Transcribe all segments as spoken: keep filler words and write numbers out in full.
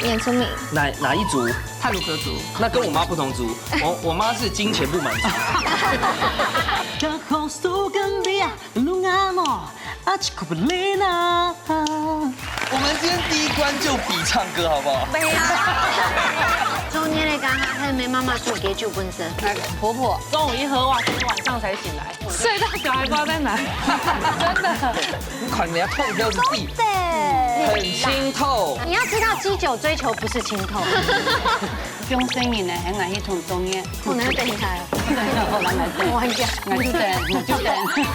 原住民。哪哪一族？太魯閣族。那跟我妈不同族，我我妈是金钱不满足。我们今天第一关就比唱歌好不好？不要。中年的刚刚还没妈妈煮个酒本身。那个婆婆。中午一喝哇，整个晚上才醒来，睡到脚还不知道在哪。真的。你看人家痛标是地，对。很清透。你要知道，基酒追求不是清透。用声音呢，很难去从中间。我能等一下。我来等。我来等。我就等，我就等。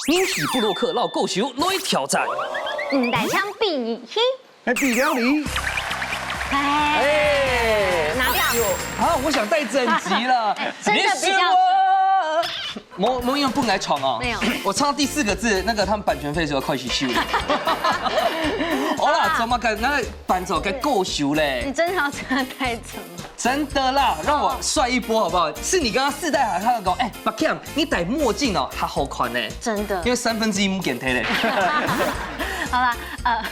人氣部落客老高手來挑戰。嗯，大槍比你輕。 Happy料理。哎，拿掉。啊，我想带整集了。哎，真的比较适合。莫莫用本来唱哦。没有。我唱第四个字，那个他们版权费就要开始收。好啦，怎么个那个伴奏该够熟嘞？你真的要这样带整吗？真的啦，让我帅一波好不好？是你刚刚试戴好，他讲，哎，Bakiam，你戴墨镜哦，好好看呢。真的。因为三分之一没给他嘞。好啦，呃，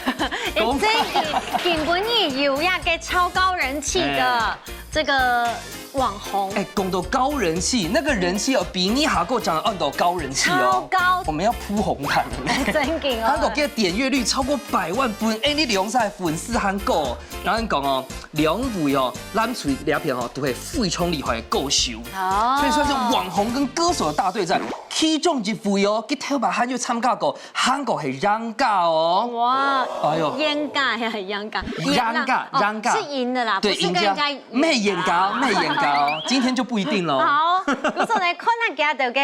最近，今晡日有一个超高人气的这个网红。哎，讲到高人气，那个人气哦，比你还过讲的哦，都高人气哦。超高。我们要铺红毯了。真的哦。他都给点阅率超过百万粉，哎，你两三个粉丝还够，然后你讲哦，两位哦，蓝隊两片哦，都会非常厉害的歌手。哦。所以算是网红跟歌手的大对战。其中一位哦，佢头擺還有參加過 韩国係贏家哦。哇，哎呦，贏家呀，贏家，贏家，贏家，哦，贏家。是贏的啦，對，不是跟人家贏家。贏家，沒贏家，沒贏家哦，今天就不一定嘍。好，故所呢，看下佢个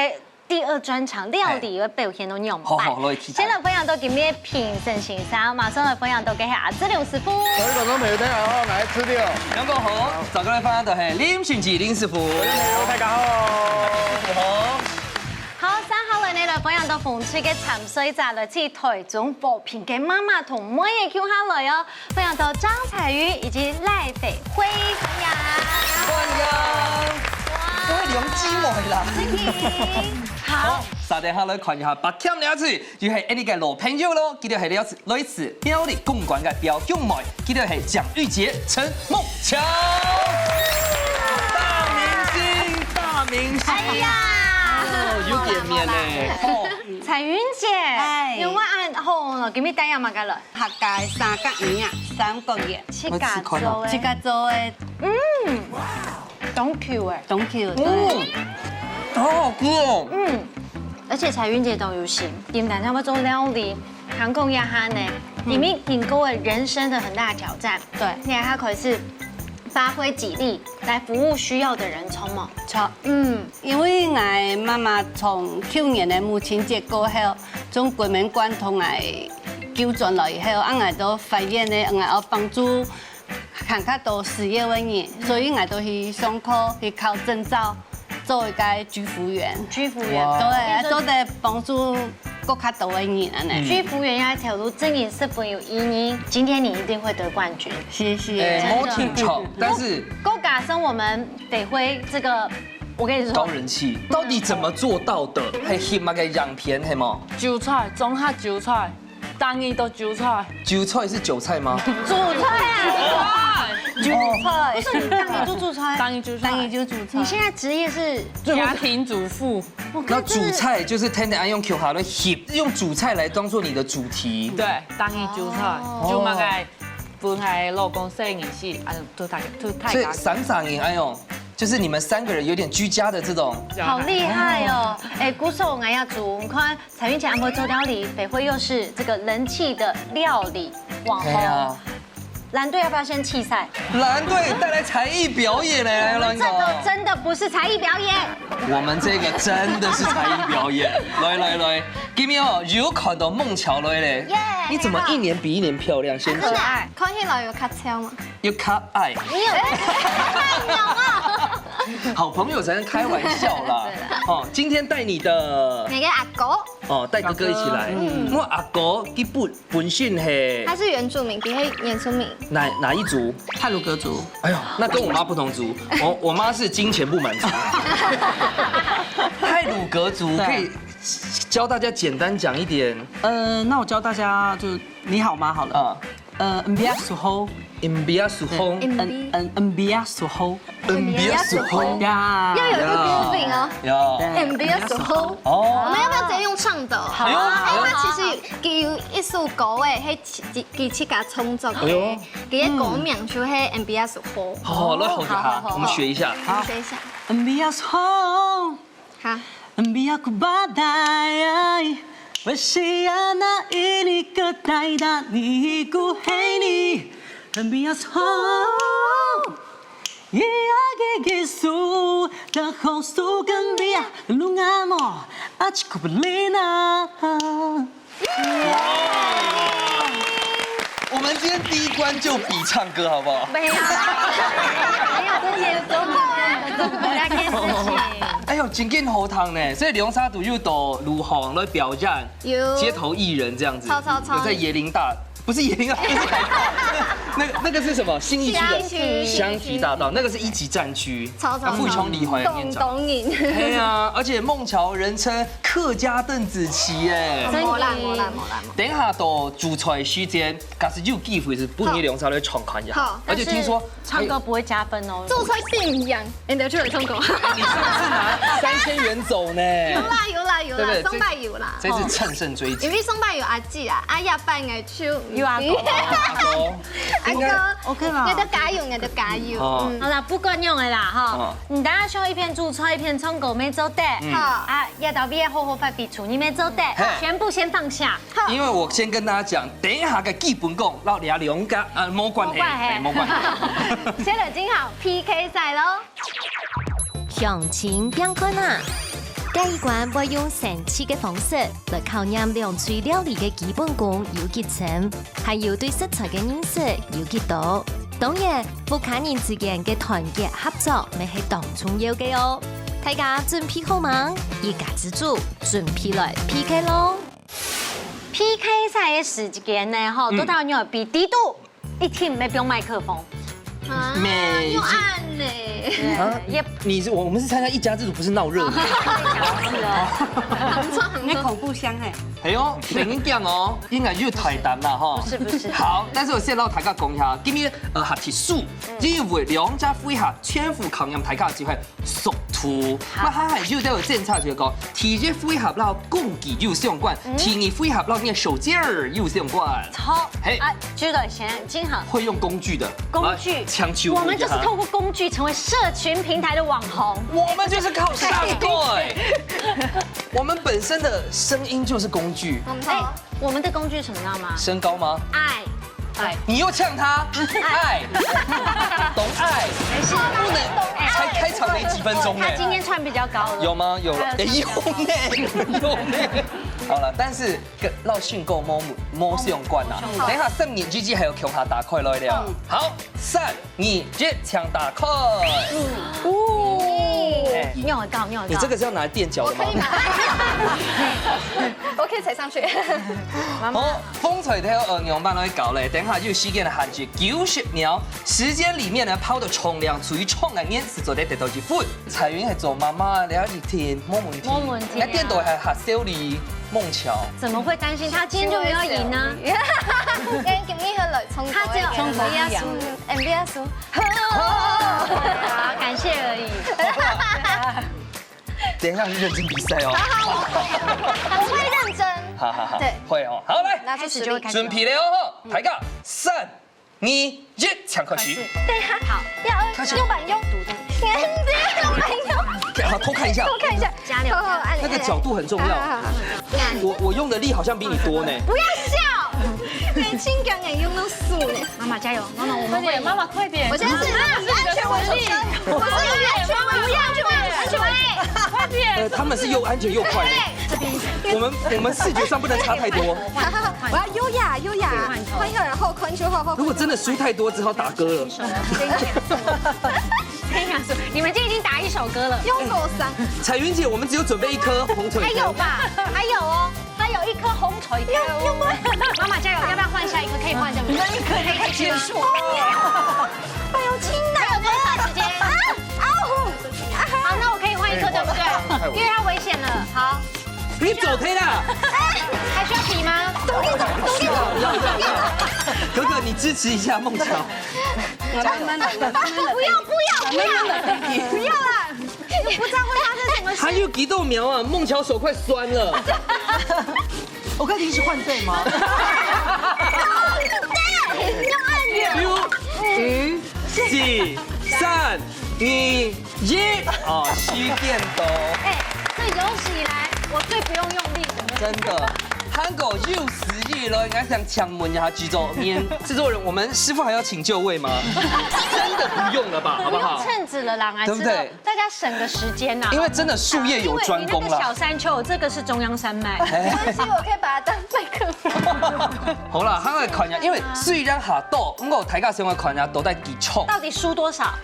第二專場料理个表現都用好，好，來期待。先來分享到今日評審先生，馬上來分享到个係阿志良師傅。各位觀眾朋友，大家好，我係志良。楊國宏，再過來分享到係林俊傑林師傅。大家好。好。 好，接下來呢，來分享到紅隊个參賽者，來自台中和平个媽媽同妹仔共下來哦，分享到張彩雲以及賴北輝，歡迎。歡迎。哇。各位兩姊妹啦。歡迎。好。好，接下來看一下，Bakiam這次就係𠊎个老朋友咯，佢就係這次 來自苗栗公館个表兄妹，佢就係蔣玉潔、陳夢喬。大明星，大明星。哎呀，哦，有點面呢。哦，彩雲姐，哎。有我恁好哦，今日帶麼个來？客家三角圓啊，三角圓。自家做个。自家做个。嗯。 當Q欸。當Q，對。嗯，好好吃哦。嗯，而且彩雲姐都有心，今天她會做料理，還講一下呢，嗯。因為經過了人生的很大的挑戰，對。你看她開始發揮己力來服務需要的人，著無？著。嗯。因為𠊎媽媽從舊年的母親節過後，從鬼門關同𠊎救轉來以後，啊，𠊎都發願呢，𠊎要幫助 還較多失業个人，所以𠊎都去上課，去考證照，做一個居服員。居服員。哇。對，做得幫助更較多个人恁呢。嗯。居服員這條路真个十分有意義，今天你一定會得冠軍。謝謝。哎，真的。無定著，但是再加上我們北輝這個，我跟你說，高人氣，到底怎麼做到的？還翕麼个影片，係無？韭菜，綜合韭菜。 當然都韭菜。韭菜是韭菜嗎？韭菜啊！韭菜。不是你當然就韭菜。當然韭菜。當然就韭菜。你現在職業是？家庭主婦。那煮菜就是天天愛用Q哈的，用煮菜來當做你的主題。對，當然韭菜，哦。就大概分佢老公細人食，啊，都大概都大概。所以三儕人愛用，就是你們三個人有點居家的這種。好厲害哦！哎，故所𠊎也煮，你看 彩雲姐恁會做料理，北輝又是這個人氣的料理網紅。哎呀。藍隊要不要先棄賽？藍隊帶來才藝表演呢，來，來，這個真的不是才藝表演。我們這個真的是才藝表演。來，來，來，今日哦，有看到夢喬來咧。耶！你怎麼一年比一年漂亮？先講。真的啊，看起來有較醜嗎？有較矮。你有太鳥啊！好朋友才能開玩笑啦。對啦。哦，今天帶你的 你个阿哥。哦，帶哥哥一起來。嗯。我阿哥佢本，本身係，他是原住民，佢係原住民。哪，哪一族？太魯閣族。哎呦，那跟我媽不同族。我，我媽是金錢不滿足。太魯閣族可以教大家簡單講一點。呃，那我教大家就你好嗎好了。啊。呃，Embiid十号。Embiid十号。嗯嗯，Embiid十号。Embiid十号。呀。要有一个grooving哦。呀。Embiid十号。哦。我们要不要直接用唱的？好啊。哎，他其实有一首歌哎，嘿，给给自家创作的，哎呦。给个歌名就嘿Embiid十号。好，好，来吼一下，好，好，好。我们学一下。我们学一下。Embiid十号。 好。Biar ku badai, wasiana ini ketaida ni ku hei ni. Biar so, ia gege su, da ho su kan biar, lungamo, aci ku belina. 我们今天第一关就比唱歌好不好？没有，没有这点中文，中文那件事情。哎呦，真个好听呢！所以兩儕都有到路項來表演，有街頭藝人這樣子，超超超有在椰林大，不是椰林大，不是椰林大，那那個是什麼？信義區的信義區香緹大道，那個是一級戰區，超超啊，傅宇聰厲害，懂懂你。哎呀，而且孟喬人稱客家鄧紫棋耶。真的。没啦没啦没啦。等一下到主菜時間，假使有機會係分你兩儕來唱看一下。好。而且聽說唱歌不會加分哦。做出來並一樣，人家就來唱歌。你上次拿三千元走呢。有啦有啦有啦，對不對？上擺有啦。這是乘勝追擊。因為上擺有阿姊啊，啊，這擺應該就有阿公。哦，阿哥應該，OK 啦，你得加油，你得加油。哦嗯，好啦，不管用的啦哈哦。你等下需要一片駐唱，一片唱歌，沒做得。嗯啊，也到尾好好發揮出，你沒做得嘿，全部先放下。因為我先跟大家講，等一下个基本功，讓你兩家啊，無關係，無關係哎，無關係。現在正好P K賽咯。鄉親聽看啊！這一關會用生趣个方式來考驗兩隊料理个基本功有幾深，還有對食材个認識有幾多。當然，屋下人之間个團結合作乜係當重要个哦。大家準備好吂？一家之煮，準備來P K咯！ P K賽个時間呢，吼，嗯都到你有比底肚，一定沒用麥克風。啊，每又暗呢。啊，也你是我我們是參加一家之煮，不是鬧熱的。是哦。很錯很錯。你恐怖箱哎，哎呦，等一講哦，應該又太淡了哈。不是不是。好，但是我先同大家講一下，今日呃話題書，因為兩隻回合全部考驗大家就係速度。那下下就都有政策就講，第一回合摎工具有相關，第二回合摎你个手勁兒有相關。好，嘿啊，舉个先，金恒。會用工具的，工具來，搶救我們就是透過工具成為社群平台的網紅。我們就是靠上台。我們本身的聲音就是工具。我們哎好，，我們的工具是什麼，知道嗎？身高嗎？愛，你又嗆他，愛，懂愛，不能才開場沒幾分鐘呢。他今天穿比較高了。有嗎？有了，哎，有呢，有呢。好了，但是跟老訓夠摸摸相關啊。等一下三年之際還有共下打開來了。好，三二一，請打開。你有高，你有高。你這個是要拿來墊腳的嗎？我可以踩上去。好，風吹頭呃，仰般來搞咧？等下有時間的限制九十秒，時間裡面呢，拋的重量除以重量面是做得得到一分。彩雲係做媽媽了，一定無問題。無問題啊。那電動還還修理孟喬。怎麼會擔心？他今天就沒有贏呢。因為今日佢來唱歌，他只有唱歌一樣。M B S，好，感謝而已。等一下是認真比賽哦。我會認真。好好好，對會哦。好，來，拿出實力。準備了哦，大家三二一，請開始。對，好，要開始用板用，用板用，給他偷看一下，我看一下，加油好好，按那個角度很重要。好好好我我用的力好像比你多呢。不要笑，年輕人也用到手呢。媽媽加油，媽媽我們會贏。媽媽快點，我現在是安全，我是我是安全，我是安全，我是安全。快点呃，，他們是又安全又快的。我們我們視覺上不能差太多。我要優雅優雅，換一個人後空就後後。如果真的輸太多，只好打歌了。你們今天已經打一首歌了。用多少？彩雲姐，我們只有準備一顆紅腿。還有吧？還有哦，還有一顆紅腿。有有嗎？媽媽加油，要不要換下一顆？可以換，對不對？可以可以結束。哎呦，親奶還有多少時間？啊！哦，好，那我可以換一顆，對不對？因為它危險了。好，你走忒啦！還需要比嗎？懂你懂，懂你懂。可可，你支持一下孟喬。慢慢來，慢慢來。不要，不要，不要，不要啦！又不知道會發生什麼事。還有幾多秒啊？孟喬手快酸了。我可以臨時換隊嗎？對，用按鈕。五、四、三、二、一。哦，時間到。哎，這有史以來我最不用用力的。真的，韓國有史以來，我想請問一下製作人，製作人，我們師傅還要請就位嗎？真的不用了吧，好不好？不用稱職了啦，來，對不對？大家省個時間吶。因為真的術業有專攻啦。因為你那個小山丘，這個是中央山脈。哎。沒關係，我可以把它當麥克風。好啦，咱來看一下，因為雖然下到，不過大家先來看一下，到底幾重。到底輸多少？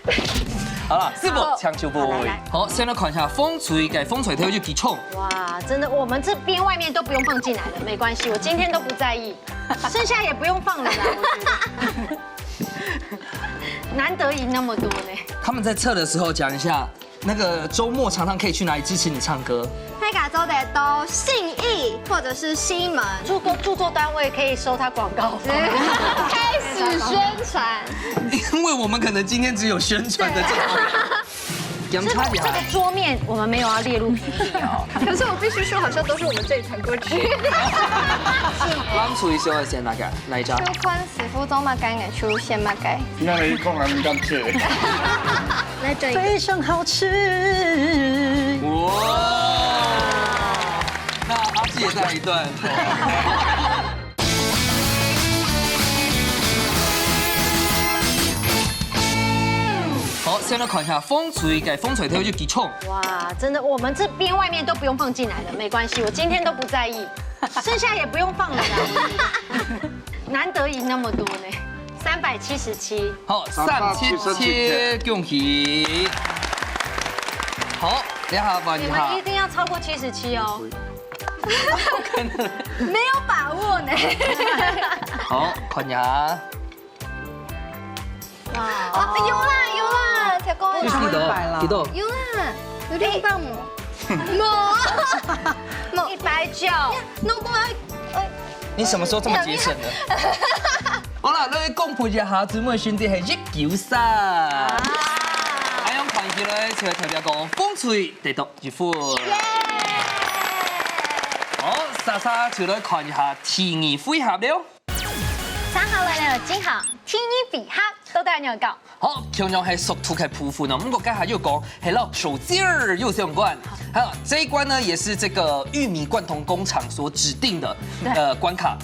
好啦，師傅，好，請就位。好，來，來。好，先來看一下風水个風水頭就幾重。哇，真的，我們這邊外面都不用放進來了，沒關係，我今天都不在意，剩下也不用放了啦，我覺得。難得贏那麼多呢。他們在測的時候講一下，那個周末常常可以去哪裡支持你唱歌？大家做得到信義或者是西門。著作，著作單位可以收他廣告費。開始宣傳。因為我們可能今天只有宣傳的這個。檢查一下。這個，這個桌面我們沒有要列入評比哦。可是我必須說，好像都是我們這一團歌曲。風水想愛選哪個？哪一張？就看師傅做麼个，就選麼个。那你講啊，你敢切？來，轉一個。非常好吃。哇！那阿姐帶一段。好，先來看一下風水个風水頭就幾重。哇，真的，我們這邊外面都不用放進來了，沒關係，我今天都不在意，剩下也不用放了啦。難得贏那麼多呢，三百七十七。好，三七七，恭喜。好，這下換一下。你們一定要超過七十七哦。不可能。沒有把握呢。好，看一下。哇。哦，有啦，有啦，聽講。幾多？幾多？有啦，有兩百無？無。無。一百九。那我，哎，你什麼時候這麼節省的？好啦，來公布一下，最尾成績係一九三。哎呀，看起來就代表講風水得到一分。耶！好，莎莎就來看一下第二回合了。 上好來了，真好，第二回合，到底仰搞？好，共樣係速度个部分哦，不過剛才又講，係摎手勁兒有相關。好，這一關呢，也是這個玉米罐頭工廠所指定的，對。呃，關卡。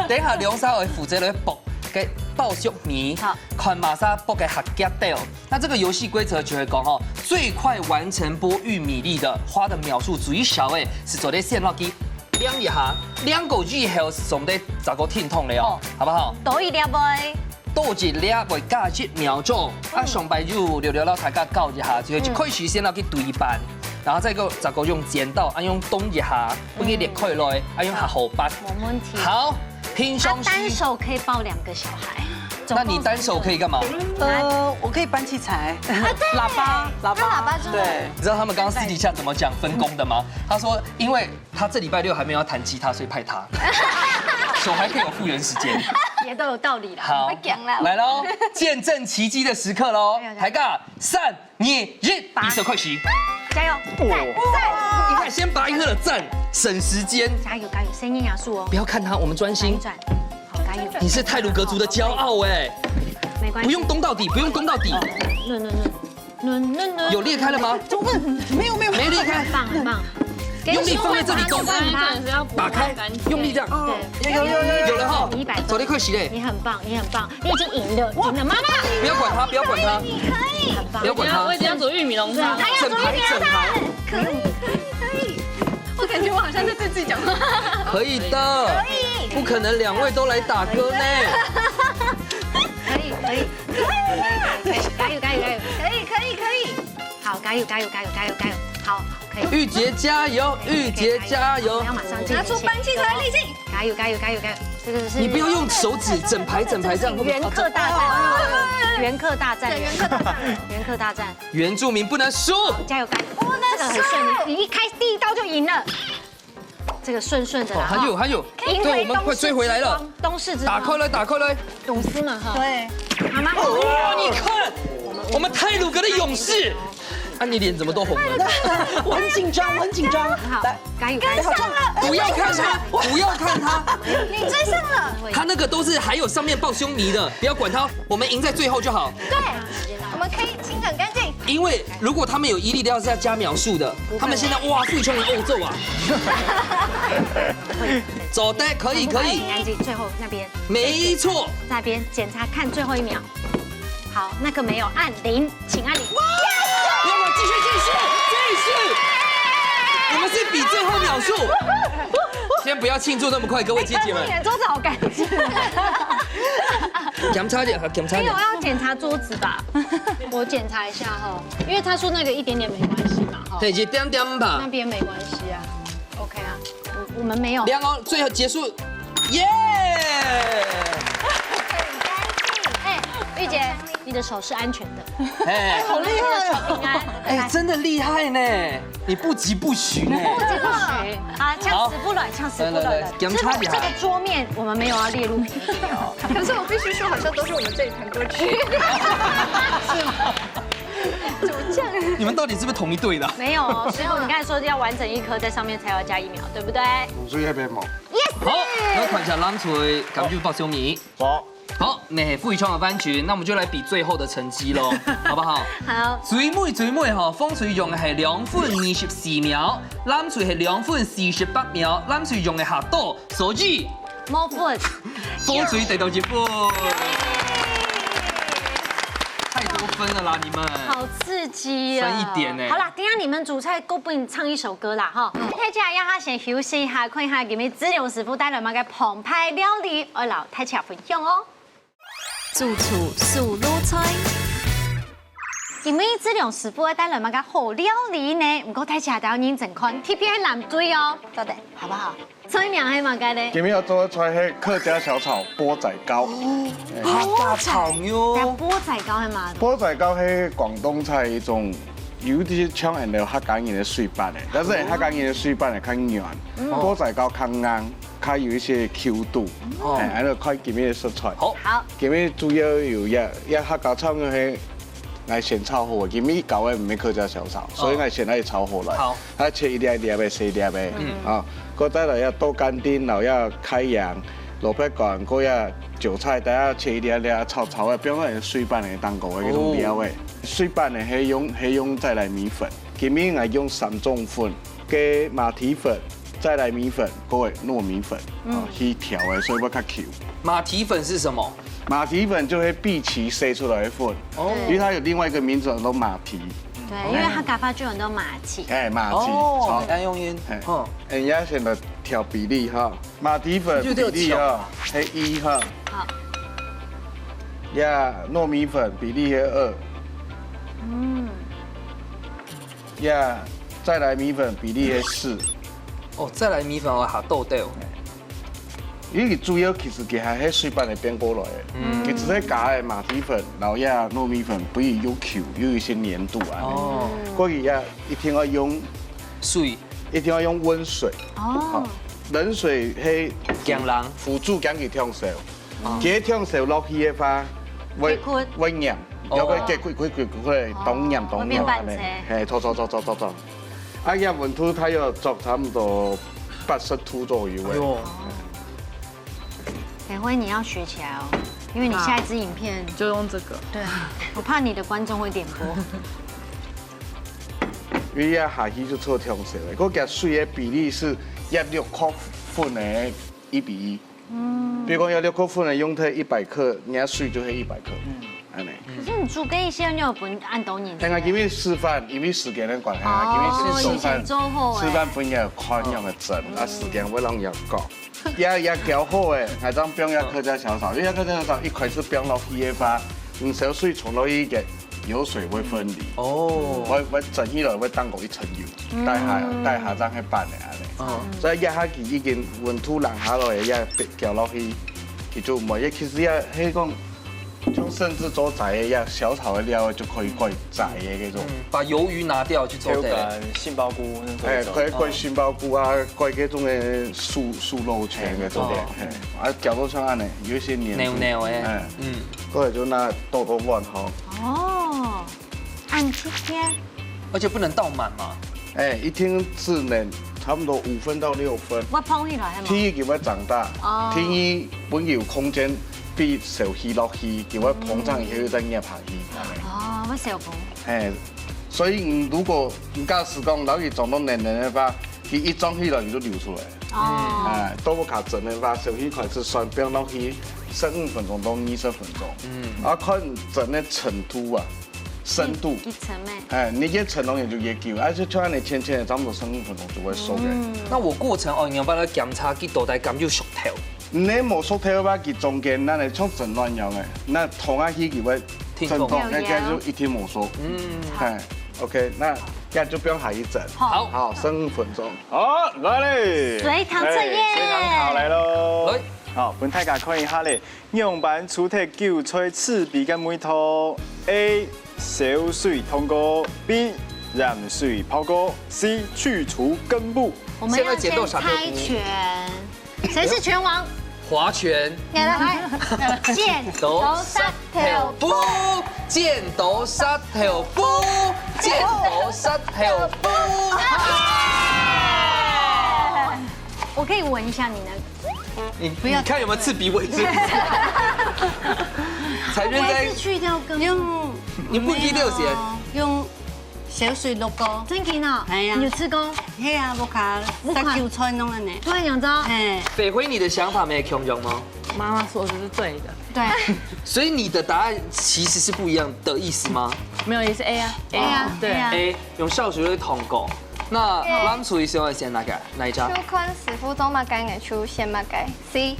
等一下，兩儕會負責來剝个爆粟米，好。看麼儕剝个較遽兜。 那這個遊戲規則就係講哦，最快完成剝玉米粒的，花的秒數最少个，係做得先落去量一下，量過以後，上帝再過停動了哦，哦。好不好？多一粒啵？多一粒會加一秒鐘，啊，嗯。上擺就略略摎大家教一下，就係一開始先落去對半，嗯。然後再過，再過用剪刀，啊，用動一下，嗯。分佢裂開來，啊，用較好拔。沒問題。好，平常時。他單手可以抱兩個小孩。 那你單手可以幹嘛？呃，我可以搬器材，啊，對。喇叭，喇叭。他喇叭是。對。你知道他們剛剛私底下怎麼講分工的嗎？他說，因為他這禮拜六還沒有要彈吉他，所以派他。手還可以有復原時間。也都有道理啦。好，不講了。來嘍，見證奇蹟的時刻嘍！哎呀，哎呀。抬槓，三、二、一，比賽開始。加油！哇！讚！一開始先拔一個了，讚，省時間。加油，加油，聲音壓縮哦。不要看他，我們專心。轉一轉。 好，加油！你是太魯閣族的驕傲欸。沒關係。不用動到底，不用動到底。No, no, no. No, no, no. 有裂開了嗎？中文，沒有，沒有。沒裂開。很棒，很棒。用力放在這裡動。很棒。打開，用力這樣。對。有，有，有，有。有了哈。你一百分。走得快，喜嘞。你很棒，你很棒，你已經贏了，贏了，媽媽。不要管他，不要管他。你可以，你可以。很棒。不要管他。我一定要煮玉米濃湯。對，他要煮玉米濃湯。整排，整排。可以，可以，可以。 我感覺我好像在對自己講話。可以的，可以。不可能兩位都來打歌呢。可以，可以，可以，可以，加油，加油，加油！可以，可以，可以。好，加油，加油，加油，加油，加油！好，可以。玉潔加油，可以，可以，玉潔加油！我們要馬上進行下一個。拿出搬器材的力氣。加油，加油，加油，加油！這個是你不要用手指，整排整排這樣，這個是原客大戰，哦。原客大戰，對，原客大戰。原客大戰。 原住民不能輸。加油，加油！不能輸。這個很順利，你一開，第一刀就贏了。这个顺顺的啦，哦，还有，哈。还有，对，我们快追回来了。东市之光，东市之光。打开来，打开来。吐司嘛，哈。对。妈妈。哇，你看，我们太鲁阁的勇士。啊，你脸怎么都红了？我很紧张，我很紧张。好，来，赶紧，赶紧。好像不要看他，不要看他。你追上了。他那个都是还有上面抱胸泥的，不要管他，我们赢在最后就好。对，我们可以清很干净。因为如果他们有伊利的话，是要加秒数的。不会。他们现在哇，非常的欧洲啊。走的，可以，可以。赶紧，最后那边。没错。那边检查看最后一秒。好，那个没有，按零，请按零。要不要继续，继续，继续？我们是比最后秒数。先不要庆祝那么快，各位姐姐们。哎，你的桌子好干净。檢查一下，檢查一下。没有要检查桌子吧？我检查一下哈，因为他说那个一点点没关系嘛，哈。对，一点点吧。那边没关系啊，OK 啊，我我们没有。然后最后结束，耶！哎，玉姐，你的手是安全的。哎，好厉害哦！平安。哎，真的厉害呢！你不疾不徐呢。不疾不徐。啊，像死不软，像死不软的。来来来，檢查一下。这个这个桌面我们没有要列入评比哦。可是我必须说，好像都是我们这一团过去。是吗？怎么这样？你们到底是不是同一队的？没有哦，师傅，你刚才说要完整一颗在上面才要加一秒，对不对？所以那边嘛。Yes。好，那看一下蓝隊敢就爆小米。好。好，你系非常的完全，那我们就来比最后的成绩喽，好不好？好。最尾最尾吼，风水用的系两分二十四秒，蓝队系两分四十八秒，蓝队用的下多，所以无分。风水得到一分。太多分了啦，你们。好刺激啊！分一点呢。好啦，等一下你们主菜够不够唱一首歌啦哈。大家让他先休息一下，看一下今日志良师傅带来么个澎湃料理，我老大家分享哦。主厨素肉菜。今日志良师傅带来么个好料理呢？不过大家都要认真看，特别蓝队哦，到底好不好？ 菜名系么个咧？今日要做个菜系客家小炒波仔糕。哦，客家炒肉。但波仔糕系嘛？波仔糕系广东菜一种，有啲像人哋客家人的水粄个，但是客家人的水粄个较软，波仔糕较硬，较有一些Q度。哦，哎，还有看今日的食材。好，好，今日主要有一一客家炒肉系。 𠊎先炒好个，今日搞个毋係客家小炒，所以𠊎先來炒好來。好，啊切一粒一粒个，細粒个，啊，過再來愛豆乾丁，然後愛開陽、蘿蔔乾，過愛韭菜，大家切一粒一粒炒炒个，放在水粄个當中个該種料个。水粄个係用係用再來米粉，今日𠊎用三種粉，个馬蹄粉、再來米粉，過糯米粉啊去調个，所以會較Q。馬蹄粉是什麼？ 馬蹄粉就係荸薺洗出來个粉，哦，因為它有另外一個名字叫做馬蹄。對，因為客家話就有很多馬蹄。哎，馬蹄，哦，好，愛用音，哎，哦，哎，你要先來調比例哈，馬蹄粉比例哈，係一哈，好，呀，糯米粉比例係二，嗯，呀，再來米粉比例係四，哦，再來米粉哦，好豆豆。 因為主要其實佢還係水粄个變過來个，佢只係加个馬蹄粉，然後也糯米粉，不會又Q，又有一些黏度啊。哦，過去也一定要用水，一定要用溫水。哦，冷水係驚冷，輔助驚佢燙手，佢燙手落去个話，會會黏，要會結塊塊塊塊，當黏當黏安呢。係，著著著著著著。 啊，這溫度大約做差不多八十度左右个。哎喲，等會你要學起來哦，因為你下一支影片就用這個。對，我怕你的觀眾會點播。因為這下去就做燙手个，佢个水个比例係這六克粉个一比一。 比如講，這六克粉个用忒一百克，你个水就係一百克，安呢。可是你煮个一些，你有分恁多人？係啊，因為示範，因為時間个關係啊，因為示範，示範分佢看樣个蒸，啊，時間會讓佢搞。也也攪好个，還正放這客家小炒，因為客家小炒一開始放落去个話，你燒水沖落去个，油水會分離。哦，會會蒸起來會當過一層油，帶下帶下正係粄个安呢。哦，所以這下佢已經溫度冷下來，也攪落去，佢就無。其實也係講像甚至做齋个呀，小炒个料就可以改齋个該種。把魷魚拿掉去做有的。个杏鲍菇那哎，种。改改杏鲍菇啊，改該種个素素肉全該種个哦，嘿，啊，攪到像恁呢，有一些黏度。黏黏的哎，嗯，過來就拿倒到碗吼。哦，恁直接，而且不能倒满嘛。哎，一定只能差不多五分到六分。我捧起來係無？第一，佢會長大哦。第二，分佢有空間，分燒魚落去，佢會膨脹以後又再入下去。哦，我小朋哎，所以你如果你假使講摎佢裝到黏黏个話，佢一裝起來佢就流出來。哦，哎，豆腐卡蒸个話，燒魚開始算，放落去十五分鐘到二十分鐘。嗯，啊，看蒸个程度啊，深度。幾層咩？哎，你越蒸容易就越久，而且像恁呢淺淺个，差不多十五分鐘就會熟个。那我過程哦，你要幫他檢查幾多代感覺熟透。你無熟透个話，佢中間那呢像蒸卵樣个，那通下去佢會停震動，動那該就一定無熟。嗯，哎，OK，那該就放下去蒸。好，好，十五分鐘。好，來嘞，水糖測驗哎水糖考來嘍。來，好，分大家看一下嘞，仰般除忒韭菜刺鼻个味道？A，燒水燙過；B，鹽水泡過；C，去除根部。我們要先猜拳，誰是拳王？划拳，來來來，剪刀刀石頭布。剪刀石頭布，剪刀石頭布。我可以聞一下你的，你不要你看有沒有刺鼻味？是不是裁判在我還是去掉根部。用你不一定有寫用燒水燙過。真的哦？哎呀你有吃過？係啊，屋下殺韭菜弄个呢。突然想到，嘿，北輝，你的想法沒有共樣嗎？媽媽說的是對的。對，所以你的答案其實是不一樣的意思嗎？沒有，也是A啊。對啊，對對啊。 A，用燒水去燙過。那藍隊想愛選哪個？哪一隻？就看師傅做麼个，𠊎就選麼个。C。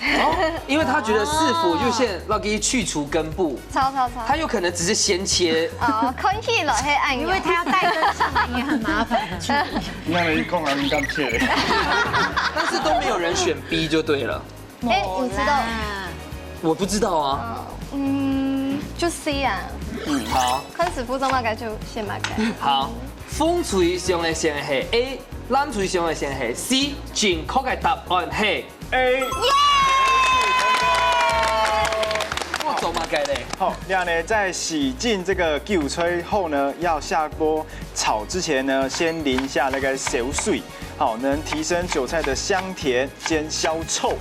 哦，因為他覺得師傅就先落去去除根部，炒炒炒。他有可能只是先切。哦，看起來係恁樣。因為他要帶根上來也很麻煩。那你講啊，你敢切嘞？但是都沒有人選 B 就對了。哎，你知道？我不知道啊。嗯，就 C 啊。好，看師傅做麼个就選麼个。好，紅隊想愛選係 A，藍隊想愛選係 C，正確个答案係 A。我做麼个咧？好，那呢，在洗淨這個韭菜後呢，要下鍋炒之前呢，先淋一下那個燒水，好，能提升韭菜的香甜兼消臭。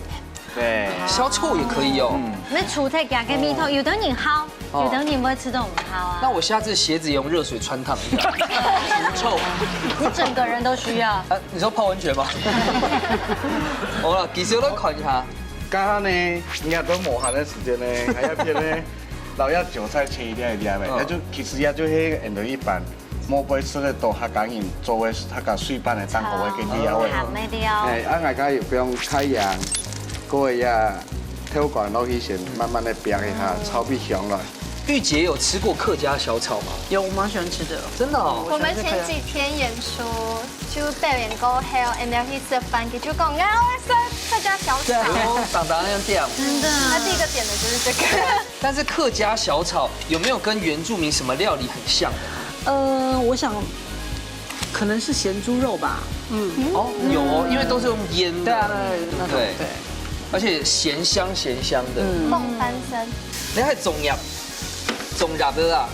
對，消臭也可以哦。那除忒佢个味道，有的人好，哦有的人會吃到很好啊。那我下次鞋子用熱水汆燙一下，除臭。你整個人都需要。啊，你說泡溫泉嗎？好了，其實我來看一下。剛剛呢，應該都無閒个時間呢，還要變呢，然後要韭菜切一粒一粒个，嗯那就其實也就係很多一般，莫不會食得到客家人做个客家水粄个當好个跟你要个。鹹个了。哎，啊，大家有不用開揚，各位呀，偷管落去先慢慢的煸一下，炒俾香來。玉潔有吃過客家小炒嗎？有，我蠻喜歡吃的。真的哦。我們前幾天演出，就表演過後，俺們要去食飯，佢就講，我要食客家小炒。哦，當當要這樣。真的。他第一個點的就是這個。但是客家小炒有沒有跟原住民什麼料理很像的？呃，我想可能是鹹豬肉吧。哦，有哦，因為都是用醃的。對啊，對，那種對對。而且鹹香鹹香的。孟丹生。你還中藥，中藥的啦。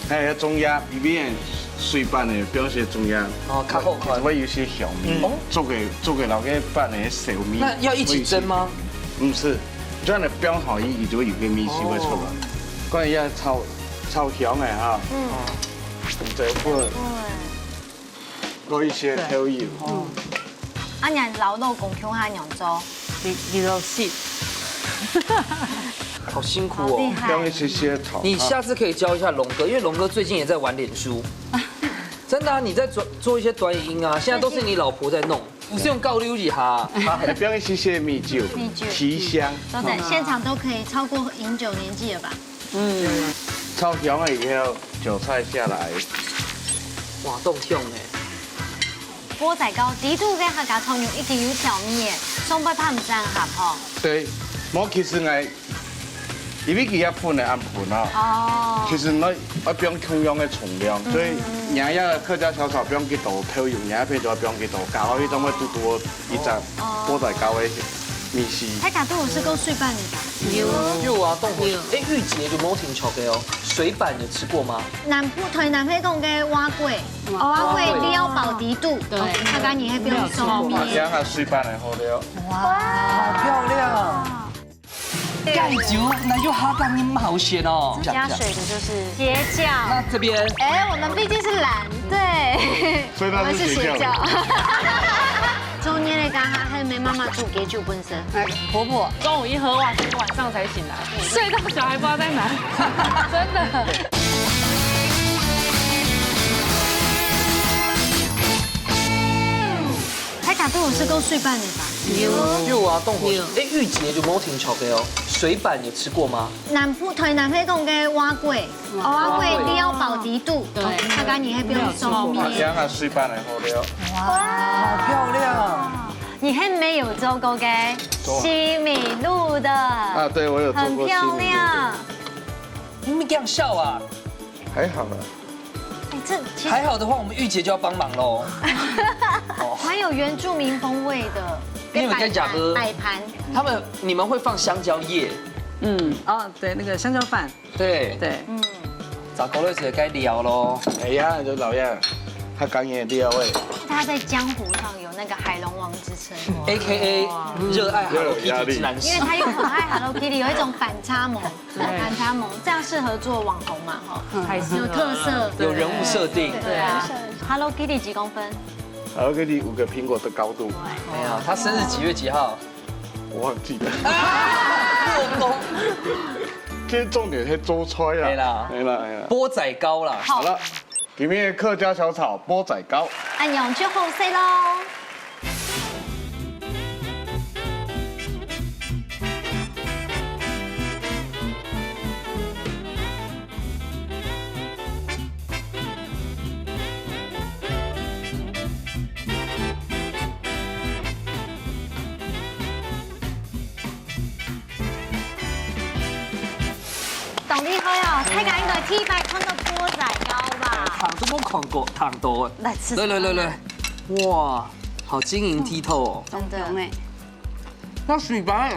哎，中藥，裡面水粄个表示中藥，哦較好看會有些香味哦。做个做个老个粄个小味。那要一起蒸嗎？毋係，這樣的煸好，佢就會有个味緒會出來。關於要炒炒香个哈，嗯，這份，落一些豆油，啊，你老老公共下仰做，你你都是好辛苦哦。好厲害用一。些些糖。你下次可以教一下龍哥，因為龍哥最近也在玩臉書。真的啊，你在做做一些短影音啊，現在都是你老婆在弄。不是用高流一下，啊，還放一些些米酒，米酒提香。真的，現場都可以超過飲酒年紀了吧？炒香了以後，韭菜下來，哇，動香哎。鍋仔糕，底肚个客家菜肉已經有調味耶，上擺怕毋正合吼。對，無其實𠊎 因為佢也分个恁分啊。哦。其實呢，愛放共樣个重量，所以你這客家小炒放幾多豆油，你這片就愛放幾多，加落去，總會堵堵一隻哦。煲仔糕个味緒。大家都有食過水粄个吧？有。有啊，凍粉。哎，御姐就無聽著个哦，水粄有吃過嗎？南部，台南係講个碗粿，碗粿料包底肚，對，大家你係不用收面。這樣還水粄个好料。哇，好漂亮。 蓋久，那又哈當你們好選哦。加水的就是斜角。那這邊，哎，我們畢竟是藍，對，所以它是斜角。我們是斜角。中間的剛剛還有梅媽媽煮給酒本身，哎，婆婆。中午一喝，哇，整個晚上才醒來，睡到小孩不知道在哪，真的。大家都有食過水粄个吧？有。有啊，凍粉。有。哎，御姐就無聽著个哦，水粄有吃過嗎？南部，台南係講个碗粿，碗粿料包底肚，對，大家你係不用收面。這樣還水粄个好料。哇，好漂亮！你係沒有做過个西米露的啊？對，我有做過西米露的。很漂亮。你們這樣笑啊？還好啦。哎，這其實還好的話，我們御姐就要幫忙嘍。哦。蠻有原住民風味的，因為跟你講，擺盤，擺盤。他們，你們會放香蕉葉，嗯，哦，對，那個香蕉飯，對，對，嗯，找高麗姐該聊嘍。哎呀，就老樣，他剛也聊哎。他在江湖上有那個海龍王之稱哦。A K A 熱愛 Hello Kitty 之男神。因為他又很愛 Hello Kitty，有一種反差萌。 對。反差萌，這樣適合做網紅嘛，吼。嗯。太適合了。有特色。有人物設定。對啊。Hello Kitty 幾公分？Hello Kitty 五個蘋果的高度。哎呀，他生日幾月幾號？我忘記了。啊，破功。其實重點是做出來啦。對啦。對啦，對啦。煲仔糕啦。好。好了，今天的客家小炒煲仔糕。恁樣就好勢囉。 當厲害哦！大家應該第一擺看到煲仔糕吧？聽都無看過，聽到啊。來試試看。來，來，來，來。哇，好晶瑩剔透哦。真的。當中欸。該水粄，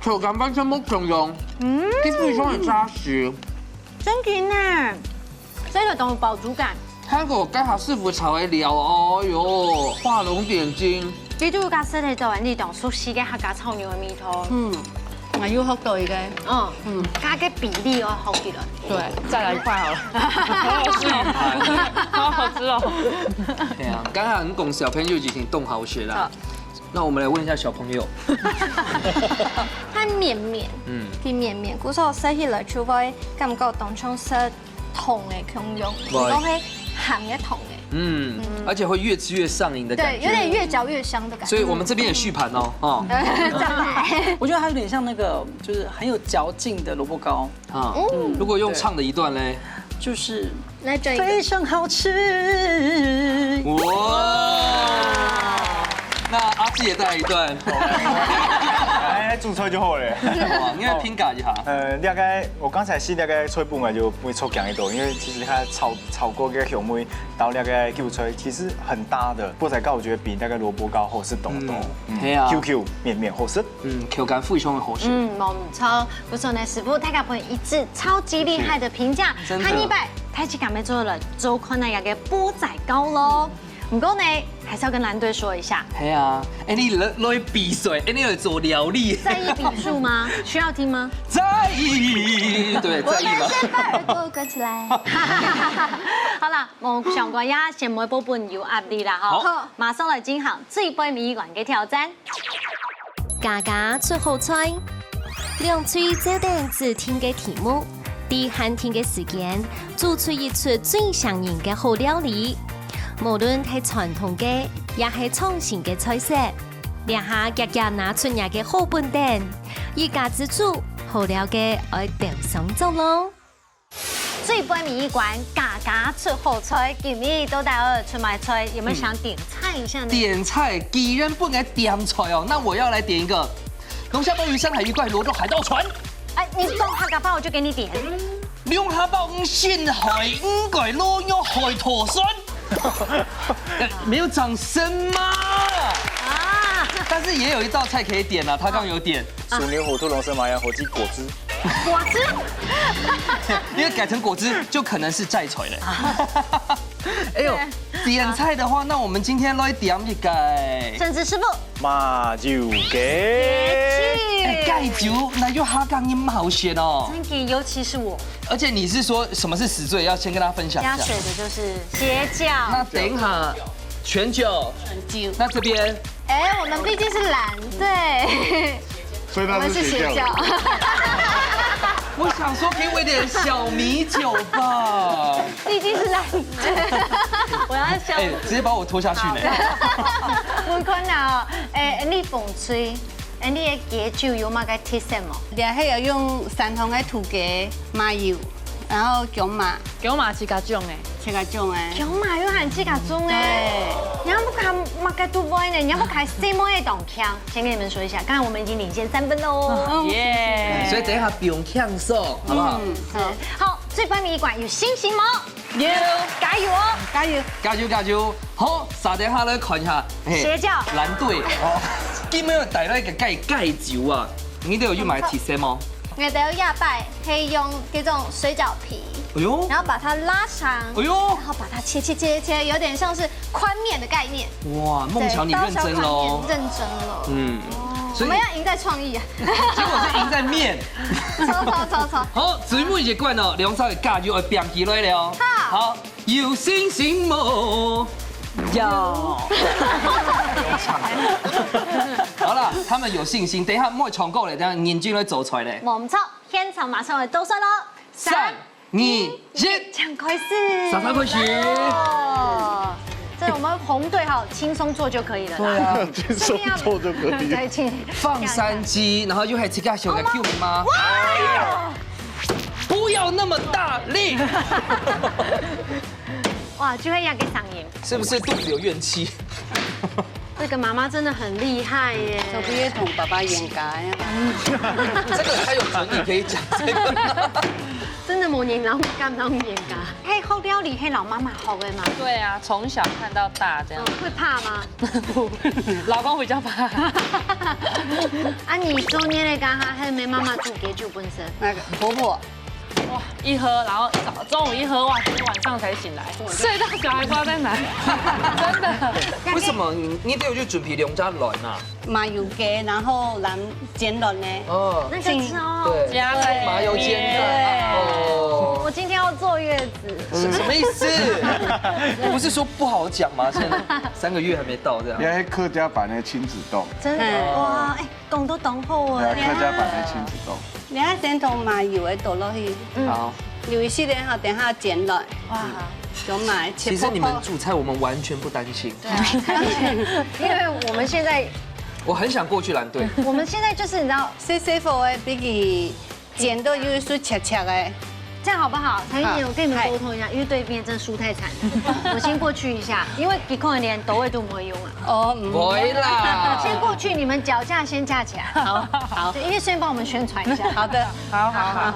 口感完全無共樣，嗯。佢非常个扎實。真的呢，這個當有飽足感。 還有該下師傅炒个料，哦喲，畫龍點睛。佢就加食得到你當熟悉个客家炒肉个味道。嗯，𠊎又學到一個。嗯，嗯。加个比例愛好起來。對，再來一塊好了。好好吃哦，好好吃哦。對啊，剛剛你講小朋友已經動好學啦。好。那我們來問一下小朋友。佢綿綿，嗯。佢綿綿，故所食起來就會感覺當像食 糖个共樣，會。毋過係鹹个糖个。嗯，嗯。而且會越吃越上癮的感覺。對，有點越嚼越香的感覺。所以我們這邊也續盤哦，哦。再來。我覺得它有點像那個，就是很有嚼勁的蘿蔔糕。啊，嗯。如果用唱的一段嘞？就是來轉一個。非常好吃。哇！那阿志也帶來一段。哎，煮菜就好了。哇，你愛評價一下。呃，大概 我剛才試該个菜本來就毋會錯強一多，因為其實佢炒，炒過个香味，到該个韭菜其實很搭的。煲仔糕我覺得比那個蘿蔔糕好食多多。嗯，嗯。係啊。Q Q綿綿好食。嗯，口感非常个好食。嗯，無毋著。故所呢，師傅大家分一致超級厲害的評價。真的。下禮拜，大自家愛做來做看啊，該个煲仔糕囉。 毋過呢，還是要跟藍隊說一下。係啊，哎，你來，來比賽，哎，你來做料理。在意比數嗎？需要聽嗎？在意，對，在意吧。我們先把耳朵關起來。好啦，無相關呀，先莫分有壓力啦，吼。好。馬上來進行最尾一關个挑戰。 家家出好菜，兩隊照等指定个題目，在限定个時間，煮出一出最餳人个好料理。無論係傳統个，也係創新个菜色，這下遽遽拿出若个好本等，一家之煮，好料个愛鬥上桌囉。 最尾一關，家家出好菜，今日到底愛出麼菜？有沒有想點菜一下呢？點菜，既然分𠊎點菜哦，那我要來點一個龍蝦鮑魚山海魚塊螺肉海盜船。哎，你講客家話，我就給你點。兩下包五星海，五個老肉海土酸。沒有掌聲嗎？啊，但是也有一道菜可以點啊，他剛有點，鼠牛虎兔龙蛇马羊猴鸡果汁。果汁。因為改成果汁就可能是齋菜了。哎呦，點菜的話，那我們今天來點一個。甚至師傅，馬油雞。別去。哎，雞酒，那又哈港你好選哦。真的，尤其是我而且你是說什麼是死罪？要先跟大家分享一下。加水的就是邪教。那等一下，全酒，酒。那這邊，哎，我們畢竟是蓝队，所以他是邪教。我想說給我一點小米酒吧。畢竟是蓝队，我要笑。哎，直接把我拖下去呢。我看到，哎，你捧吹，哎，你的解酒有麼个特色無？你還要用山東的土雞、麻油，然後薑嫲，薑嫲自家種的。自家種的。薑嫲又還自家種的。你要不看麼个都會呢？你要不看細妹的懂腔？先跟你們說一下，剛才我們已經領先三分嘍。耶！所以等一下不用嗆手，好不好？嗯，好。好，最關鍵一關有信心嗎？有。加油哦！加油！加油加油！好，煞等下來看一下，嘿，邪教藍隊哦，今日有帶來一個雞雞酒啊，你都有去買 T C 嗎？我的要擺可以用這種水餃皮，哎呦，然後把它拉長，哎呦，然後把它切切切切，有點像是寬麵的概念。哇，孟喬你認真嘍，認真了。嗯，我所以們要贏在創意啊！結果是贏在面。錯錯錯錯。好，最尾一關哦，兩儕个加油愛拼起來了哦。好好，有信心無？有。好了，他們有信心，等一下莫唱歌了，等一下認真來做出來咧。我們唱，現場馬上來倒算嘍。三、二、一，請開始。啥啥開始？哦，這我們紅隊哈，輕鬆做就可以了啦。對啊，輕鬆做就可以了。對，請放三雞，然後又還自家小个救命嗎？不要那麼大力。哇，就會一樣个聲音。是不是肚子有怨氣？這個媽媽真的很厲害耶。小朋友同爸爸冤家呀。這個他有準，你可以講這個。真的無人老母敢老母冤家。嘿，好料理，嘿，老媽媽學的嘛。對啊，從小看到大這樣。會怕嗎？老公比較怕。啊，你做年个剛好，還有沒媽媽煮給酒本身？那個婆婆，哇，一喝，然後一早中午一喝，哇，今天晚上才醒來，睡到小孩不知道在哪，真的。為什麼你你都有去準備兩隻卵啊？麻油雞，然後藍煎卵呢。哦，那個是哦。對，加在麻油煎蛋。哦，我今天要坐月子。什什麼意思？不是說不好講嗎？現在三個月還沒到這樣。你還客家版的親子凍，真的哇，哎，講到當好對啊，哎。客家版的親子凍。你愛先同麻油个倒落去，好，有一些人哈，等下煎卵，哇，就買切其實你們薄薄。煮菜我們完全不擔心，因為我們現在我很想過去藍隊。我們現在就是你知道，細細火个，比起煎到有一束切切个。這樣好不好？陳怡姐，好我跟你們溝通一下，因為對面真的輸太慘了，我先過去一下，因為佢可能連刀仔都不會用啊。哦，嗯不會啦，先過去，你們腳架先架起來。好，好，對，因為順便幫我們宣傳一下。好的，好好好。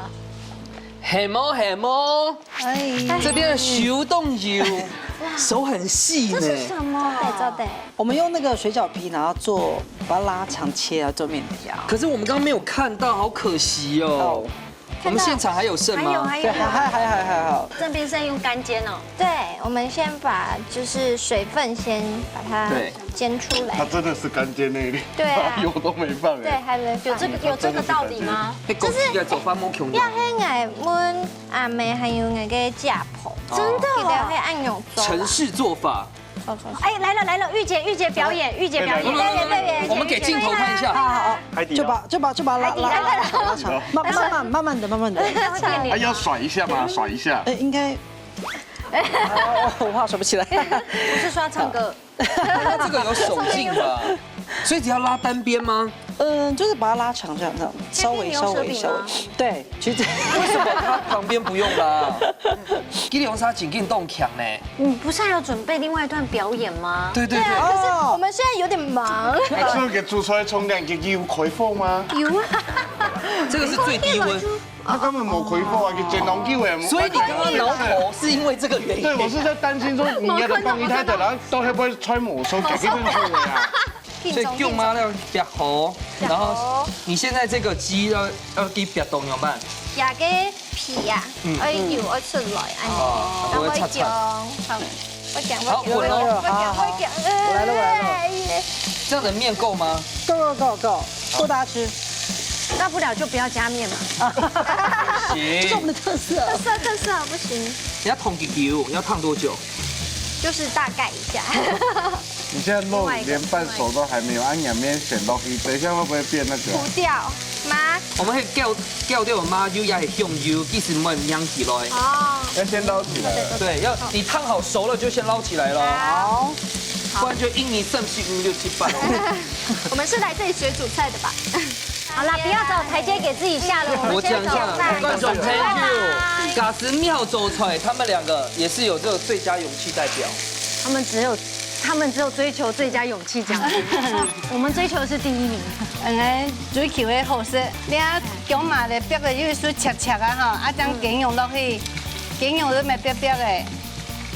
係無係無？哎，這邊的手動油，手很細呢。什麼？我们用那个水饺皮，然后做把它拉长切，然后做面条。可是我們剛剛沒有看到，好可惜哦。我們現場還有剩嗎？還有還有对，，还还还还还好。這邊是在用乾煎哦。对，我们先把就是水分先把它对煎出来它。真的是干煎那一粒，对啊油都没放对，哎。还没放。有這個有這個道理嗎？你講起來做飯無共樣。要黑矮问阿妹還有那个家婆，真的哦。记得黑暗用做啦。城市做法，错错错。哎，來了來了，玉姐玉姐表演，玉姐表演。表演表演，我們給鏡頭看一下。好好好，海底撈。就把就把就把它拉拉拉拉拉长，慢慢慢慢慢慢的。表演哎，要甩一下吗？甩一下。哎，应该，我话说不起来。不是刷唱歌，這個有手勁吧？所以只要拉單邊嗎？嗯，就是把它拉长这样，这样稍微稍微稍微。对，其实為什麼他旁邊不用拉？吉利紅沙緊緊動強呢。你不是還有準備另外一段表演嗎？對對對，可是我們現在有點忙。那這個煮出來沖涼，有開火嗎？有啊，這個是最低溫。佢根本無開火啊，佢煎當久誒。所以你剛剛老婆是因為這個原因。對，我是在擔心說你要放一太太，然後到底會不會揣魔術，改變成火啊？所以用麻料夾好，然後你現在這個雞要要給夾到怎麼辦？這個皮啊，愛油愛出來，哎，哦，然後我會擦擦。用，好，我講好，我講，滾了。我講我講，我來了我來了哎這樣子麵夠嗎？夠夠夠夠，夠大家吃。大不了就不要加麵嘛，這是我行，們的特色。特色特色不行，你要燙幾久？要燙多久？就是大概一下。你現在肉連半熟都還沒有，啊，你還沒選東西，等一下會不會變那個？糊掉嗎？我們可以叫叫掉麻油也係香油，其實慢慢起來。哦，要先撈起來了。對，要你燙好熟了就先撈起來了，好，不然就一二三四五六七八。我們是來這裡學煮菜的吧？好啦，不要找台階給自己下了，我們先走我講一下，了。觀眾朋友，拜拜假使廟做菜，他們兩個也是有這個最佳勇氣代表。他們只有他們只有追求最佳勇氣獎，我們追求的是第一名。嗯，追求个好食，你啊，薑嫲咧煏个有一束赤赤啊吼，啊，將雞肉落去，雞肉都毋係煏煏个，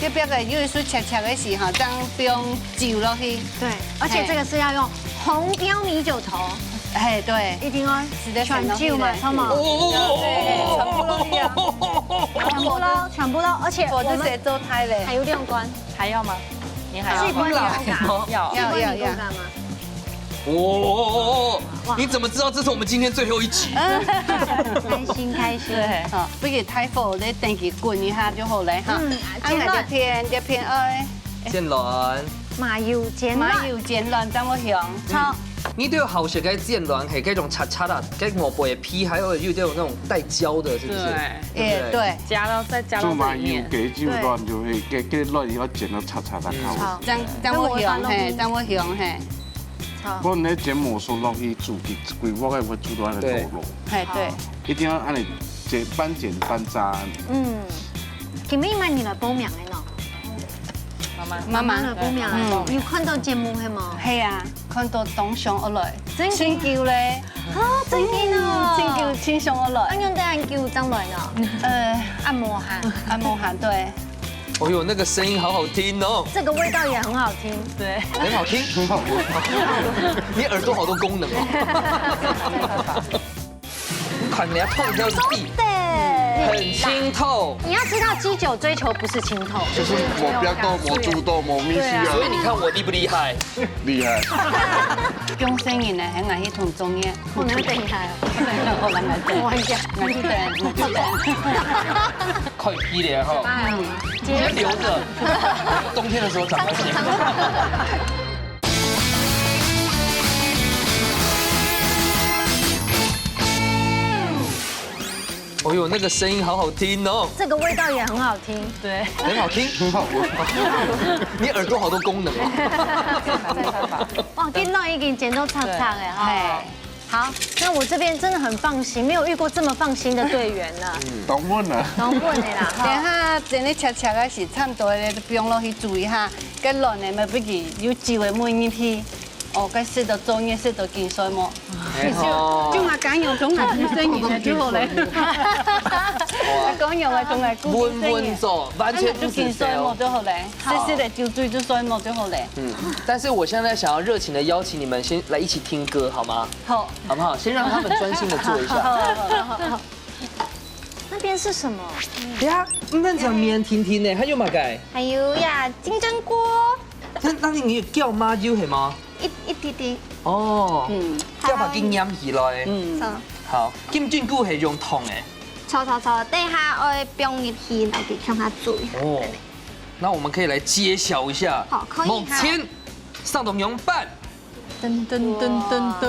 煏煏个有一束赤赤个時吼，將放酒落去。對，而且這個是要用紅標米酒頭，嘿，對，一定要是在全酒嘛，選好嗎？對，全部都一樣。全部都全部都，而且我們我這些做菜咧，還有兩關，還要嗎？你還要嗎？四關你要講，要要要。嗎？哦，你怎麼知道這是我們今天最後一集？開心開心。對，好，不過大火咧等佢滾一下就好咧哈。嗯啊，來這片這片愛煎卵，麻油煎卵，麻油煎卵，等我香。好，你對好食个煎卵係該種赤赤啊，該外背皮，還有有點有那種帶膠的，是不是？對，哎，對，加到再加到做麻油這裡面。雞就卵就會，雞雞卵要煎到赤赤个。好，等等我香嘿，等我香嘿，好不，過你煎魔術落去煮，佢規鑊个會煮到恁樣透落，嘿對。一定要恁樣煎，半煎半炸。嗯，今晡日嘛你來報名个喏，媽媽，媽媽來報名个，有看到節目係無？係啊，看到當想愛來，真的真久咧，哦，真的哦，真久真想愛來。恁樣得恁久正來呢？呃，按摩下，按摩下，對。哦呦，那個聲音好好聽哦，這個味道也很好聽，對，很好聽，很好聽。你耳朵好多功能哦。看人家燙挑是地，對，很清透。你要知道雞酒追求不是清透，就是無必要多，無主動，無秘書啊，所以你看我厲不厲害？厲害。中山人呢，很愛去同中藥。我能等一下哦。我來來，我一下。我去等，我去等。快批了哈，哎呦，先留着，冬天的時候長在身上。哦呦，那個聲音好好聽哦，這個味道也很好聽，對，很好聽，很好聞。你耳朵好多功能哦。哇，今日已經剪到赤赤个哈。嘿。好，那我這邊真的很放心，沒有遇過這麼放心的隊員呢。當穩啊。當穩的啦，等哈。下整个赤赤个時，差不多咧，放落去煮一下，該卵呢，咪不如有酒个燜入去。哦，該食到中藥，食到精神無？哎吼就嘛敢用中藥精神的就好咧。講用个中藥精神穩穩做，完全不就精神無就好咧，食食个酒醉就睡無就好咧。嗯，但是我現在想要熱情的邀請你們先來一起聽歌，好嗎？好，好不好？先讓他們專心的做一下。那邊是什麼？呀，那場綿甜甜呢，還有麼个？還有呀，金針菇。那那你有叫麻油係嗎？一一滴滴，哦，嗯要把它給黏起來。嗯，好，好，金針菇係用燙的。炒炒炒，等一下愛放入去，然後佢向下煮。哦，那我們可以來揭曉一下，好可以目前上到仰般？噔噔噔噔噔。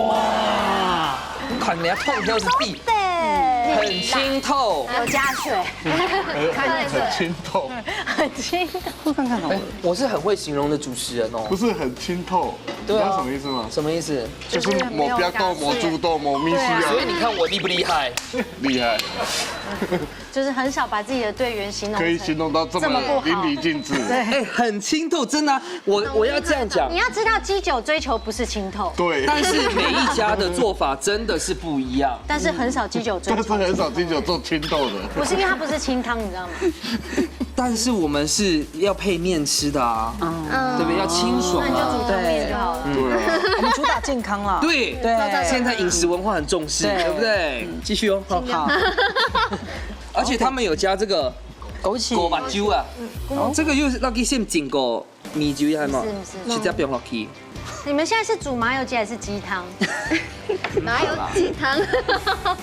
哇，看人家燙挑是地，對，很清透。有加水，很清透。很清。我看看好了哎，我是很會形容的主持人哦不。是很清透，你知對啊道什麼意思嗎？什麼意思？就是無必要多，無主動，無秘書啊，所以你看我厲不厲害？厲害。就是很少把自己的队员形容成可以形容到这么这么不好淋漓尽致。哎，很清透，真的啊、我我要这样讲你。要知道，基酒追求不是清透，对，但是每一家的做法真的是不一样。但是很少基酒追求，但是很少基酒做清透的。不是因为它不是清汤，你知道吗？但是我们是要配面吃的啊，嗯，对不对？要清爽啊。那你就煮汤面就好了。对啊，我们主打健康啦。对对，现在饮食文化很重视，对对不对？继续哦。好。而且他们有加这个枸杞，枸杞酒啊，这个又是那个现整个米酒还嘛，是是直接放落去。你们现在是煮麻油鸡还是鸡汤？哪有鸡汤？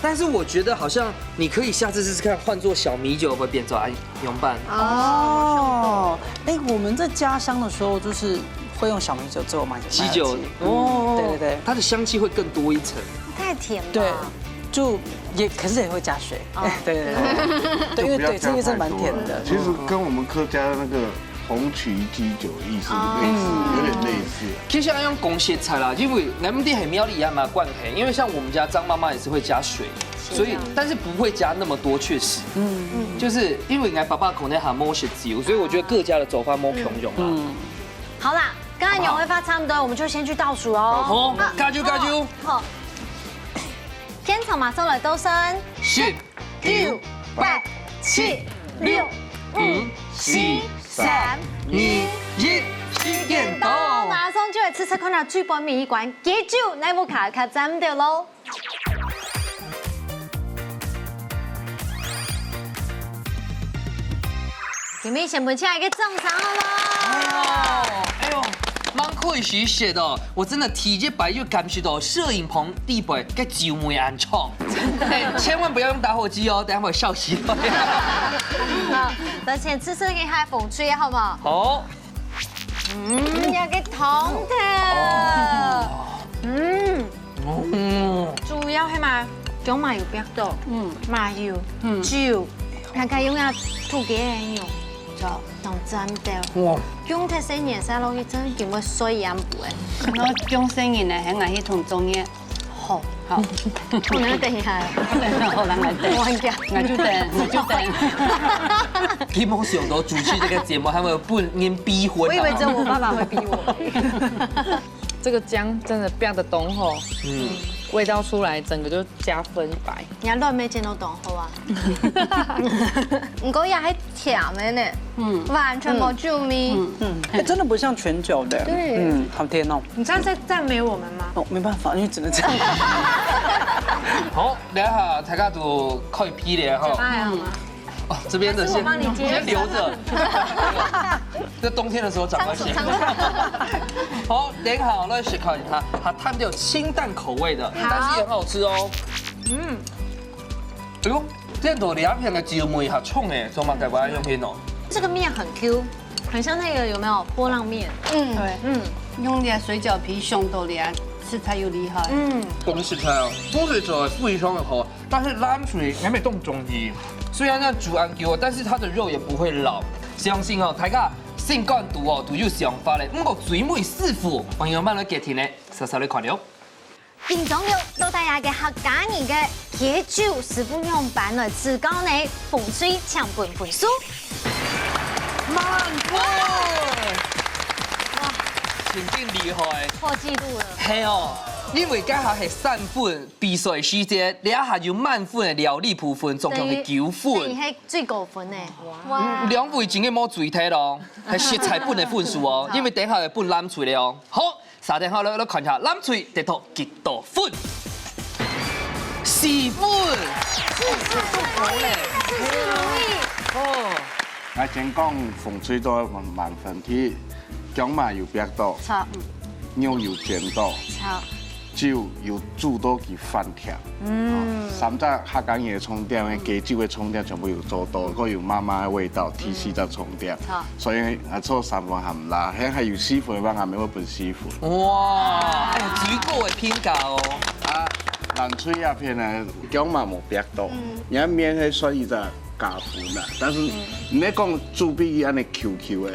但是我觉得好像你可以下次试试看，换做小米酒会变糟，哎，怎么办？哦，哎，我们在家乡的时候就是会用小米酒做麻油鸡，基酒哦，对对对它的香气会更多一层。太甜吧？对，就也可是也会加水，对对对对，因为对，这个是蛮甜的。其实跟我们客家的那个红曲鸡酒意思类似，有点类似。其实要用讲实在啦，因为咱们店很苗栗也蛮惯黑，因为像我们家张妈妈也是会加水，所以但是不会加那么多，确实，嗯嗯，就是因为俺爸爸可能还没学酒，所以我觉得各家的做法没共样啦。好啦，刚才牛尾花差不多，我们就先去倒数哦。好，加油加油！好，天草马上来倒算，十、九、八、七、六、五、四、三、二、一，时间到。马上就来试试看啊，最后面一关，基酒那部卡卡站的喽。 今日先分请一个掌声好了。哎呦，蛮可惜的哦！我真的第一擺就感受到攝影棚底背个酒味恁重，哎，千萬不要用打火機哦，等下會燒死。好，而且試試看風吹好不好？好，嗯，有个湯的，嗯，嗯，主要係嘛，薑麻油比較多，嗯，麻油，嗯，酒，大概用要吐給人用，就當讚的。哇，薑太細年晒落去，真的根本睡一樣不哎。我講生人呢，還愛去同中藥。好，好，我們等一下，好，人來等，我很驚。我就等，我就等。佢冇想到主持這個節目，還會分人逼婚啊。我以為只有我爸爸會逼我。這個薑真的煸得當好，嗯，味道出來整個就加分一百。人家亂妹見到當好啊。不過也還甜的呢，嗯，完全沒酒味。嗯，哎，真的不像全酒的，對嗯，好甜哦。你知道在讚美我們嗎？哦，沒辦法，因為只能這樣。好，等一下大家都開批了哈。哎呀，好嗎？哦，這邊的先還是我幫你接先留著，這冬天的時候長會寫。好，等一下我來試看一下，它探到清淡口味的，但是也很好吃哦。嗯，哎呦，這樣多兩片的酒味好衝哎，做麼个我要用片哦？這個麵很 Q，很像那個有沒有波浪麵？嗯，對，嗯，用這水餃皮想到這，實在有厲害。嗯，講實在哦，風水做得非常的好，但是冷水還沒動中意。雖然呢煮恁久，但是它的肉也不會老。相信哦，大家心肝肚哦都有想法嘞。不過最尾師傅，朋友們來決定嘞，稍稍來看了。 緊張了，到底這個客家人个解酒師傅仰般來指教呢？紅隊請分分數。滿分！哇，真正厲害！破紀錄了。係哦，因為這下係三分比賽時間，這下有滿分的料理部分，總共係九分。等於係最高分呢。哇，兩位真个無醉忒咯，係實在分个分數哦，因為等下會分藍隊了哦。好， 續等下來，來看一下藍隊得到幾多分。四分，四分，好嘞。哦，來先講紅隊个滿分題，薑嫲有煏到，好，肉有煎到，好，酒有煮到佢翻甜。嗯，三隻客家人个重點，个酒个重點全部有做到，還有媽媽个味道，第四隻重點。好，所以啊，做三分還毋罅，還還有四分个話，𠊎會分四分。 哇，哎，最高的評價哦。啊，藍隊這片呢，薑嫲無煏到，人家麵係算一隻加分啦，但是你講煮比佢恁樣Q Q个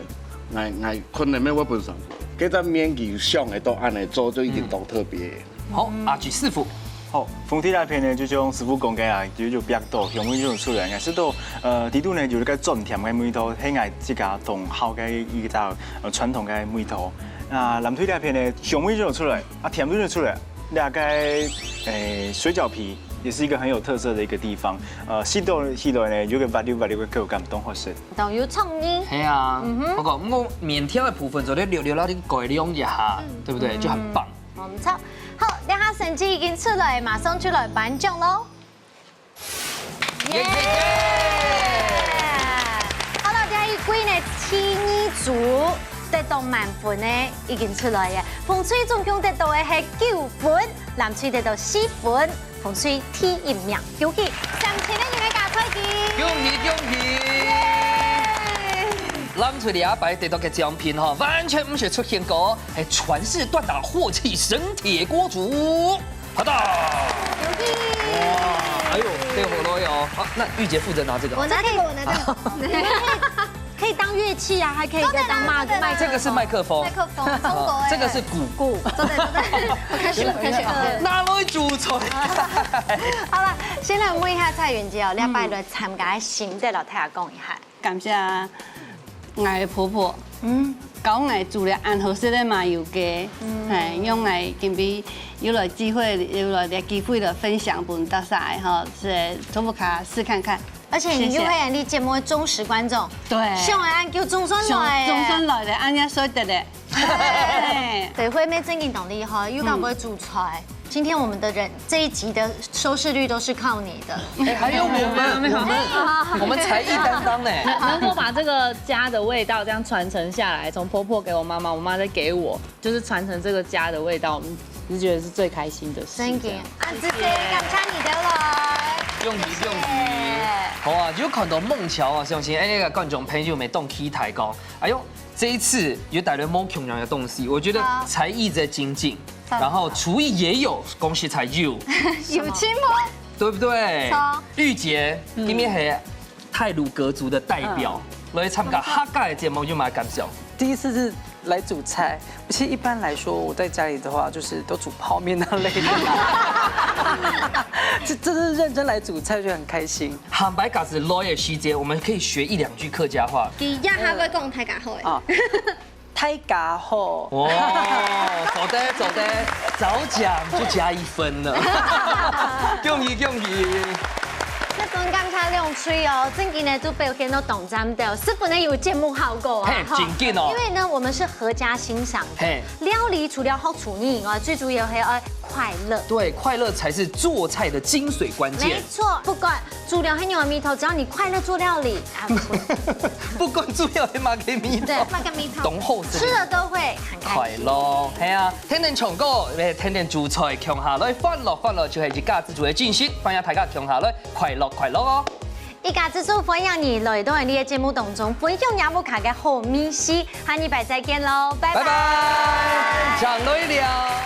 ，𠊎𠊎可能會分三分。這隻麵佢想得到恁樣做，就已經當特別。好，阿吉師傅，好，紅隊這片呢，就像師傅講个啦，就有煏到香味就出來，也係到，呃，底肚呢有一個酸甜个味道，係𠊎自家當好个一個，呃，傳統个味道。那藍隊這片呢，香味就出來，啊，甜味就出來，那個，誒，水餃皮也是一個很有特色的一個地方，呃，食到起來呢，有個滑溜滑溜个口感，當好食。當有創意。係啊，嗯哼。不過，毋過麵條个部分做得略略仔改良一下，嗯。對不對？就很棒。 無錯。好，這下成績已經出來，馬上就來頒獎囉。耶！耶！好了，這一季呢，第二組得到滿分呢，已經出來了。紅隊總共得到个係九分，藍隊得到四分，紅隊第一名，恭喜！三千个人个加菜金。恭喜恭喜！耶！藍隊這擺得到个獎品吼，完全毋係出現過，係傳世斷打鑊氣神鐵鍋煮。 好的。恭喜！哇，哎呦，這个火鍋哦。好，那玉潔負責拿這個。我拿這個，我拿這個。可以當樂器啊，還可以再當麥-，對，對，對，麥克風。這個是麥克風。麥克風，中國的。這個是鼓。鼓，對，對，對，對。開始了，開始了。拿來煮菜。好了，先來問一下蔡雲潔哦，兩擺來參加个心得，摎大家講一下。 感謝𠊎个婆婆，嗯。教𠊎煮了恁好食个麻油雞，嗯。嘿，讓𠊎今晡有來機會，有來這機會來分享分大家吼，是，做不卡試看看。而且你又會你節目的忠實觀眾，謝謝。對。像恁久總算來，總算來了，恁樣說得了。嘿。對，惠妹真的當厲害，又敢會煮菜。 今天我們的人，這一集的收視率都是靠你的。哎，還有我們，我們，我們才藝擔當呢。能夠把這個家的味道這樣傳承下來，從婆婆給我媽媽，我媽再給我，就是傳承這個家的味道，我們就覺得是最開心的事。真的，啊，直接感謝你的了。恭喜恭喜！謝謝。好啊，就看到孟喬啊，相信哎，那個觀眾朋友們當期待講，哎呦，這一次有帶來無共樣的東西，我覺得才藝在精進， 然後廚藝也有，恭喜才有，有進步，對不對？錯。玉潔，嗯。今天係太魯閣族的代表，嗯。來參加客家个節目，有麼个感想？第一次是來煮菜，其實一般來說，我在家裡的話，就是都煮泡麵那類的。這，這是認真來煮菜，就很開心。坦白講，是來个時節，我們可以學一兩句客家話。佢一下會講大家好誒。啊。 大家好。哦，做得，做得，早講就加一分了。恭喜，恭喜！這分感謝兩隊哦，正經呢，都表現到當讚的哦，十分的有節目效果啊，嘿，哈。真緊哦。因為呢，我們是合家欣賞的，嘿。料理除了好廚藝以外，最主要還要快樂。對，快樂才是做菜的精髓關鍵。沒錯，不管煮料係仰般个味道，只要你快樂做料理，啊，不管煮料係麼个味道，對，麼个味道，當好食。吃了都會很開心。快樂，係啊，天天唱歌，也天天煮菜，共下來歡樂歡樂，就係一家之煮个精神，歡迎大家共下來快樂快樂哦。一家之煮歡迎你來到𠊎俚个節目當中，分享若屋下个好味緒，下禮拜再見囉，拜拜。拜拜，正來尞。